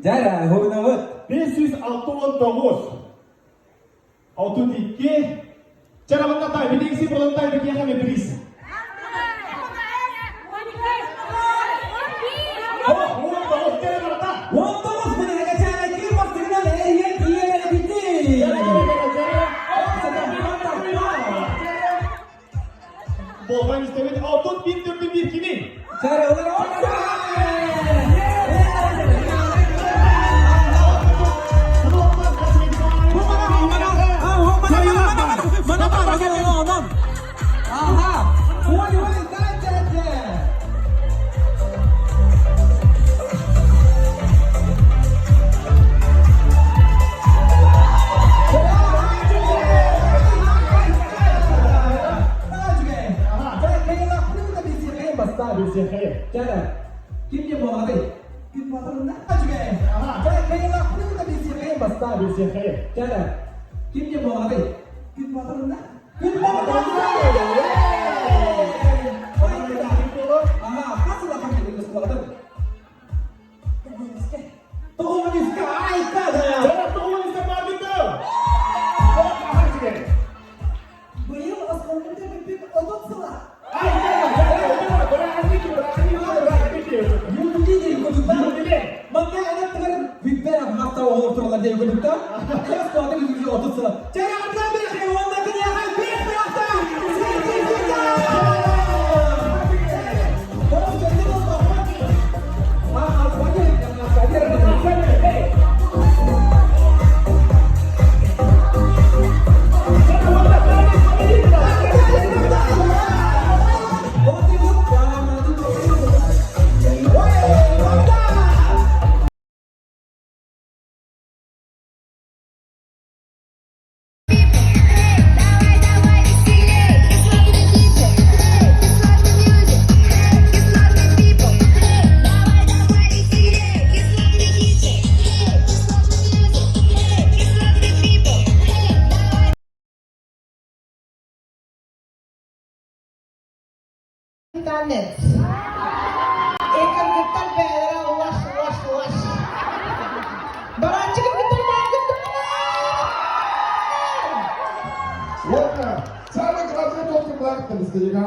Дьэ, уһунабыт. 569. 32. Чараваннатай, билигси болонтай бикиэхэ приз. 19 миһэкэчээнэ ким бастыгынан эрийэн тиийэн эбитий? Болҕойон истэбит, 31 төрдүн биир кими? Быйыл оскуолабыт бүппүт 30 сыла. Манна эн бүппэр ахмахта оҕолор туралар диэн курдукта. Оскуолата бүтүүтэ 30 сыла. Чараҕытынан бирэхэ уонна киниэхэ биир бырахта! Давай, давай веселей, кислотный диджей, кислотный мьюзик, кислотный пипл. Давай, давай веселей, кислотный диджей, кислотный мьюзик, кислотный пипл. Давай. Танец. Э кыргыттар бэйэлэрэ лаш лаш лаш. Барааччы кыргыттар бааргыт Уонна самый главный толкун баар старика.